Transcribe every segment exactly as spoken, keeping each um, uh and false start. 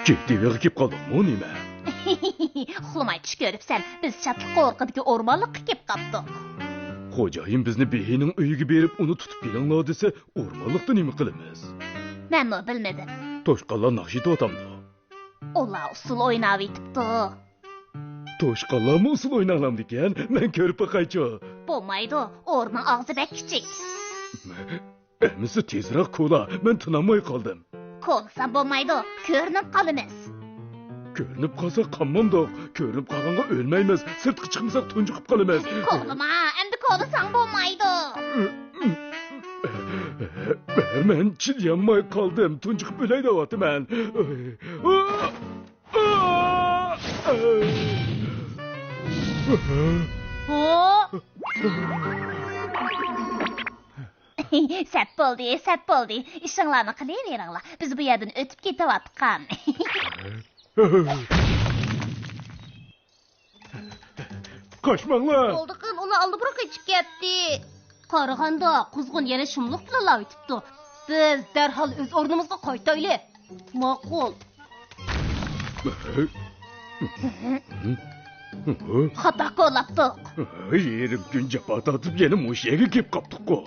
جىددىي بىر كېلىپ قالدۇقمۇ نېمە؟ ئۇخلىماي چۈش كۆرۈپسەن، بىز شادلىق قورۇقىدىكى ئورمانلىققا كېلىپ قاپتۇق. خوجايىن بىزنى بېھىنىڭ ئۆيىگە بېرىپ، ئۇنى تۇتۇپ كېلىڭلار دېسە، ئورمانلىقتا نېمە قىلىمىز؟ مەنمۇ بىلمىدىم. توشقانلار ناخشا ئېيتىۋاتامدۇ؟ ئۇلار ئۇسسۇل ئويناۋېتىپتۇ. توشقانلارمۇ ئۇسسۇل ئوينايالامدىكەن؟ مەن كۆرۈپ باقايچۇ. بولمايدۇ، ئورمىنىڭ ئاغزى بەك كىچىك. ئەمىسە تېزرەك كولا، مەن تىنالماي قالدىم. كولىسام بولمايدۇ، كۆرۈنۈپ قالىمىز. كۆرۈنۈپ قالساق قانمامدۇق، كۆرۈنۈپ قالغانغا ئۆلمەيمىز، سىرتقا چىقمىساق تۇنجۇقۇپ قالىمىز. كولىما، ئەمدى كولىساڭ بولمايدۇ. مەن چىدىيالماي قالدىم، تۇنجۇقۇپ ئۆلەي دەۋاتىمەن. ھو! سەت بولدى، سەت بولدى. ئىشىڭلارنى قىلىۋېرىڭلار. بىز بۇ يەردىن ئۆتۈپ كېتىۋاتقان. قاچماڭلار! بولدى قىل، ئۇلار ئاللىبۇرۇن قېچىپ كەتتى. قارىغاندا، قۇزغۇن يەنە شۇملۇق بىلەن ئاۋېتىپتۇ. بىز دەرھال ئۆز ئورنىمىزغا قايتايلى. ماقۇل. خاتا كولاپتۇق. يېرىم كۈن جاپا تارتىپ يەنە مۇشۇ يەرگە كېلىپ قاپتۇققۇ.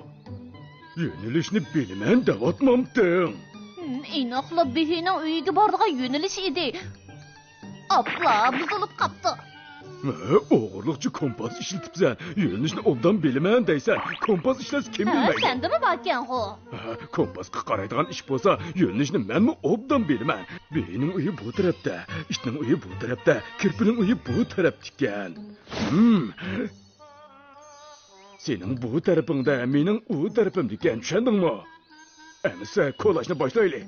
يۆنىلىشنى بىلىمەن دەۋاتمامتىڭ؟ ھىم، ئېنىقلا بېھىنىڭ ئۆيىگە بارىدىغان يۆنىلىش ئىدى. ئاپلا، بۇزۇلۇپ قاپتۇ. ھە، ئوغرىلىقچە كومپاس ئىشلىتىپسەن. يۆنىلىشنى ئوبدان بىلىمەن دەيسەن. كومپاس ئىشلەتسە كىم ھە، بىلمەيدۇ؟ سەندىمۇ باركەنغۇ؟ ھە، كومپاسقا قارايدىغان ئىش بولسا، يۆنىلىشنى مەنمۇ ئوبدان بىلىمەن. بېھىنىڭ ئۆيى بۇ تەرەپتە، ئىتنىڭ ئۆيى بۇ تەرەپتە، كىرپىنىڭ ئۆيى بۇ تەرەپتىكەن. ھىم. سېنىڭ بۇ تەرىپىڭدە، مېنىڭ ئۇ تەرىپىمدىكەن، چۈشەندىڭمۇ؟ ئەمىسە كولاشنى باشلايلى.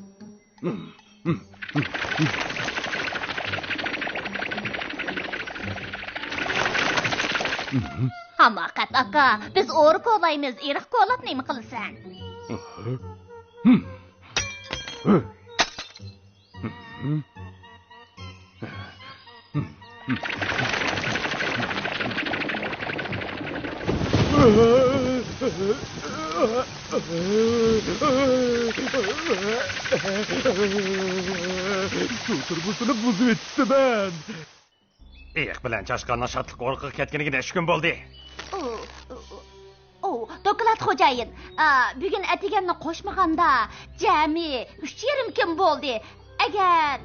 ھاماقەت ئاكا، بىز ئورا كولايمىز، ئېرىق كولاپ نېمە قىلىسەن؟ شۇ تۇرمۇسىنى بۇزۇۋېتىپتىمەن. ئېيىق بىلەن چاشقاننىڭ شادلىق ئورىقىغا كەتكىنىگە نەچچە كۈن بولدى؟ ئۇ، ئۇ، ئۇ. ئوۋ، دوكلات خوجايىن. ئا، بۈگۈن ئەتىگەننى قوشمىغاندا، جەمئىي ئۈچ يېرىم كۈن بولدى. ئەگەر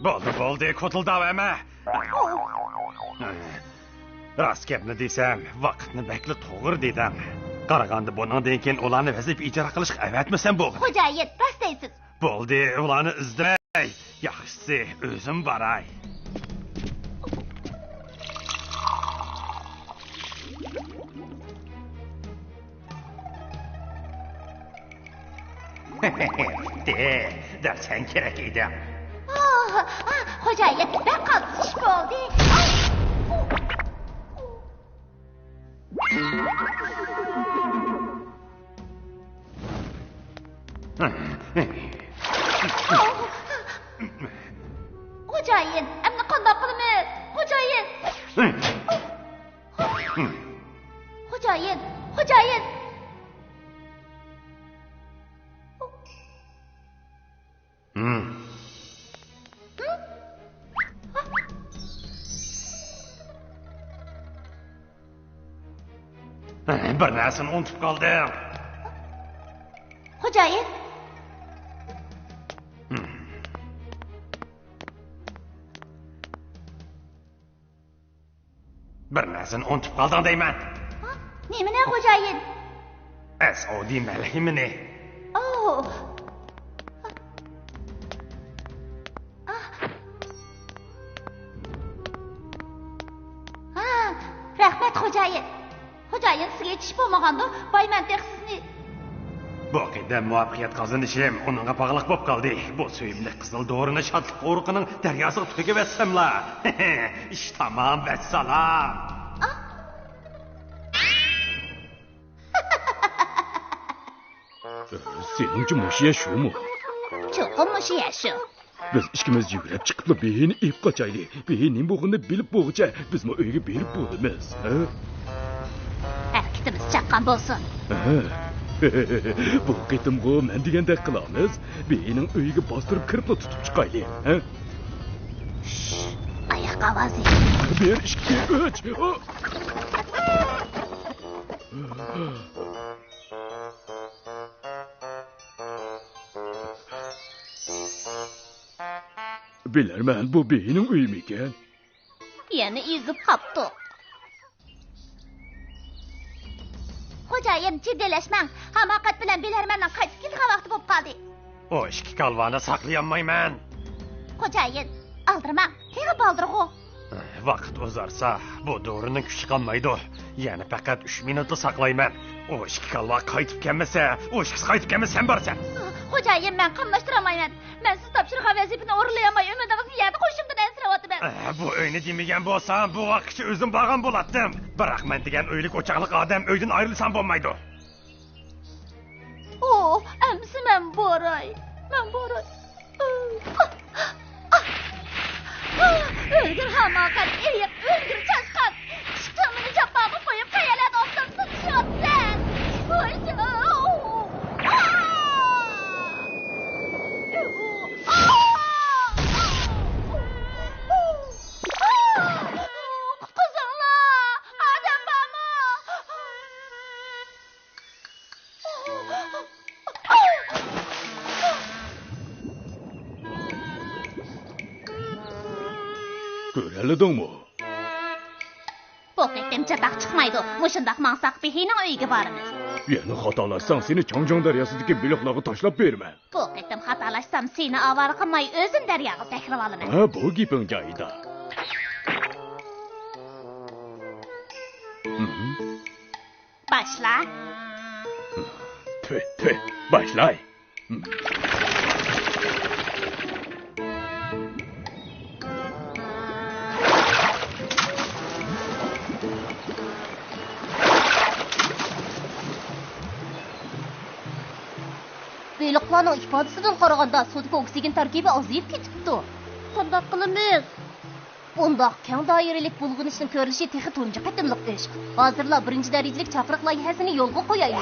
بولدى، بولدى، كوتۇلداۋەرمە. راست گەپنى دېسەم، ۋاقىتنى بەكلا توغرا دېدىڭ. قارىغاندا، بۇنىڭدىن كېيىن ئۇلارنى ۋەزىپە ئىجرا قىلىشقا ئەۋەتمىسەم بولغىنى. خوجايىن، راست دەيسىز. بولدى، ئۇلارنى ئىزدىمەي. ياخشىسى، ئۆزۈم باراي. دەرسەن كېرەك ئىدىڭ. ئاھ، ئاھ، خوجايىن، بەك قاتتىق ئىش بولدى. ئاھ! خوجايىن، ئەمدى قانداق قىلىمىز؟ خوجايىن! خوجايىن! خوجايىن! بىر نەرسىنى ئۇنتۇپ قالدىڭ. خوجايىن. بىر نەرسىنى ئۇنتۇپ قالدىڭ دەيمەن. ھا؟ نېمىنى، خوجايىن؟ ئەس ئودى مەلھىمىنى. ئوۋ. ئاھ. ھا، رەھمەت، خوجايىن. خوجايىن، سىزگە ھېچ ئىش بولمىغاندۇ؟ بايمەن تېخى سىزنى. بۇ قېتىم مۇۋەپپەقىيەت قازىنىشىم ئۇنىڭغا باغلىق بولۇپ قالدى. بۇ سۆيۈملۈك قىزىل دورىنى شادلىق ئورۇقىنىڭ دەرياسىغا تۆكۈۋەتسەملا. ئىش تامام، ۋەسسالام. سېنىڭچە مۇشۇ يەر شۇمۇ؟ چوقۇم مۇشۇ يەر شۇ. بىز ئىككىمىز يۈگۈرۈپ چىقىپلا بېھىنى ئېلىپ قاچايلى. بېھى نېمە بولغىنىنى بىلىپ بولغۇچە بىزمۇ ئۆيگە بېرىپ بولىمىز، ھە؟ ھەرىكىتىمىز چاققان بولسۇن. ھە. بۇ قېتىمغۇ مەن دېگەندەك قىلارمىز. بېھىنىڭ ئۆيىگە باستۇرۇپ كىرىپلا تۇتۇپ چىقايلى، ھە؟ ئاۋازى. بىر، ئىككى، ئۈچ. بىلەرمەن، بۇ بىينىڭ ئۆيىمىكەن؟ يەنە ئېزىپ قاپتۇ. خوجايىن، جىددىيلەشمەڭ. ھاماقەت بىلەن بىلەرمەننىڭ قايتىپ كېتىدىغان ۋاقتى بولۇپ قالدى. ئۇ ئىككى كالۋانى ساقلىيالمايمەن. خوجايىن، ئالدىرىماڭ. تېخى بالدۇرغۇ. ۋاقىت ئۇزارسا، بۇ دورىنىڭ كۈچى قالمايدۇ. يەنە پەقەت ئۈچ مىنۇتلا ساقلايمەن. ئۇ ئىككى كالۋا قايتىپ كەلمىسە، ئۇ ئىككىسى قايتىپ كەلمىسە، سەن بارىسەن. خوجايىن، مەن قاملاشتۇرالمايمەن. مەن سىز تاپشۇرغان ۋەزىپىنى ئورۇنلىيالماي، ئۈمىدىڭىزنى يەردە قويۇشۇمدىن ئەنسىرەۋاتىمەن. ئە، بۇ ئۆينى دېمىگەن بولسام، بۇ ۋاقىتقىچە ئۆزۈم بارغان بولاتتىم. بىراق مەن دېگەن ئۆيلۈك ئوچاقلىق ئادەم ئۆيدىن ئايرىلسام بولمايدۇ. ئۇ، ئەمىسە مەن بوراي. مەن بوراي. ئۆلگۈر ھاماقەت، ئېيىق، ئۆلگۈر چاشقان. ئىشقىڭ مېنى جاپاغا قويۇپ، قەيەرلەردە ئوبدانسىز چۈشۈۋاتىسەن. ۋاي، ئا! قۇتقۇزۇڭلار! ئادەم بارمۇ؟ كۆرەلىدىڭمۇ؟ بۇ قېتىم چاتاق چىقمايدۇ. مۇشۇنداق ماڭساق، بېھىنىڭ ئۆيىگە بارىمىز. يەنە خاتالاشساڭ، سېنى چاڭجياڭ دەرياسىدىكى بېلىقلارغا تاشلاپ بېرىمەن. بۇ قېتىم خاتالاشسام، سېنى ئاۋارە قىلماي، ئۆزۈم دەرياغا سەكرىۋالىمەن. ھە، بۇ گېپىڭ جايىدا. باشلا. تۈ، تۈ، باشلاي. بېلىقلارنىڭ ئىپادىسىدىن قارىغاندا، سۇدىكى ئوكسىگېن تەركىبى ئازىيىپ كېتىپتۇ. قانداق قىلىمىز؟ بۇنداق كەڭ دائىرىلىك بۇلغىنىشنىڭ كۆرۈلۈشى تېخى تۇنجى قېتىملىق ئىش. ھازىرلا بىرىنچى دەرىجىلىك چاقىرىق لايىھەسىنى يولغا قويايلى.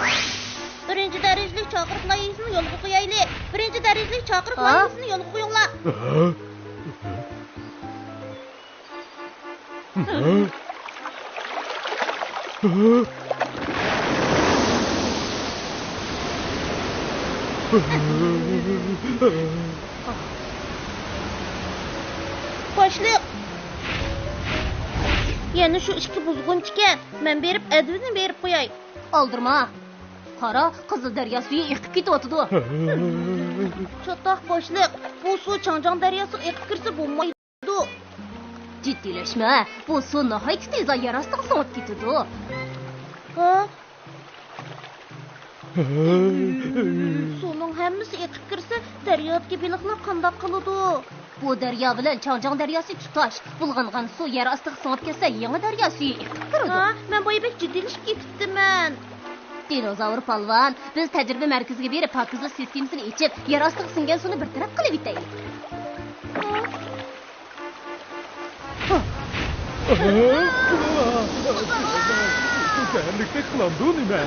بىرىنچى دەرىجىلىك چاقىرىق لايىھەسىنى يولغا قويايلى. بىرىنچى دەرىجىلىك چاقىرىق ھە؟ لايىھەسىنى يولغا قويۇڭلار. باشلىق! يەنە شۇ ئىككى بۇزغۇنچىكەن. مەن بېرىپ ئەدۋىننى بېرىپ قوياي. ئالدىرىما. قارا، قىزىل دەريا سۈيى ئېقىپ كېتىۋاتىدۇ. چاتاق باشلىق، بۇ سۇ چاڭجياڭ دەرياسىغا ئېقىپ كىرسە بولمايدۇ. جىددىيلەشمە، بۇ سۇ ناھايىتى تېزلا يەر ئاستىغا سىڭىپ كېتىدۇ. ھە؟ سۇنىڭ ھەممىسى ئېقىپ كىرسە، دەريادىكى بېلىقلار قانداق قىلىدۇ؟ بۇ دەريا بىلەن چاڭجياڭ دەرياسى تۇتاش. بۇلغانغان سۇ يەر ئاستىغا سىڭىپ كەتسە، يېڭى دەريا سۈيى ئېقىپ كىرىدۇ. ھە، مەن بايا بەك جىددىيلىشىپ كېتىپتىمەن. دىنوزاۋر پالۋان، بىز تەجرىبە مەركىزىگە بېرىپ، پاكىزلىق سىستېمىسىنى ئېچىپ، يەر ئاستىغا سىڭگەن سۇنى بىر تەرەپ قىلىۋېتەيلى. بۇ زەھەرلىكتەك قىلامدۇ نېمە؟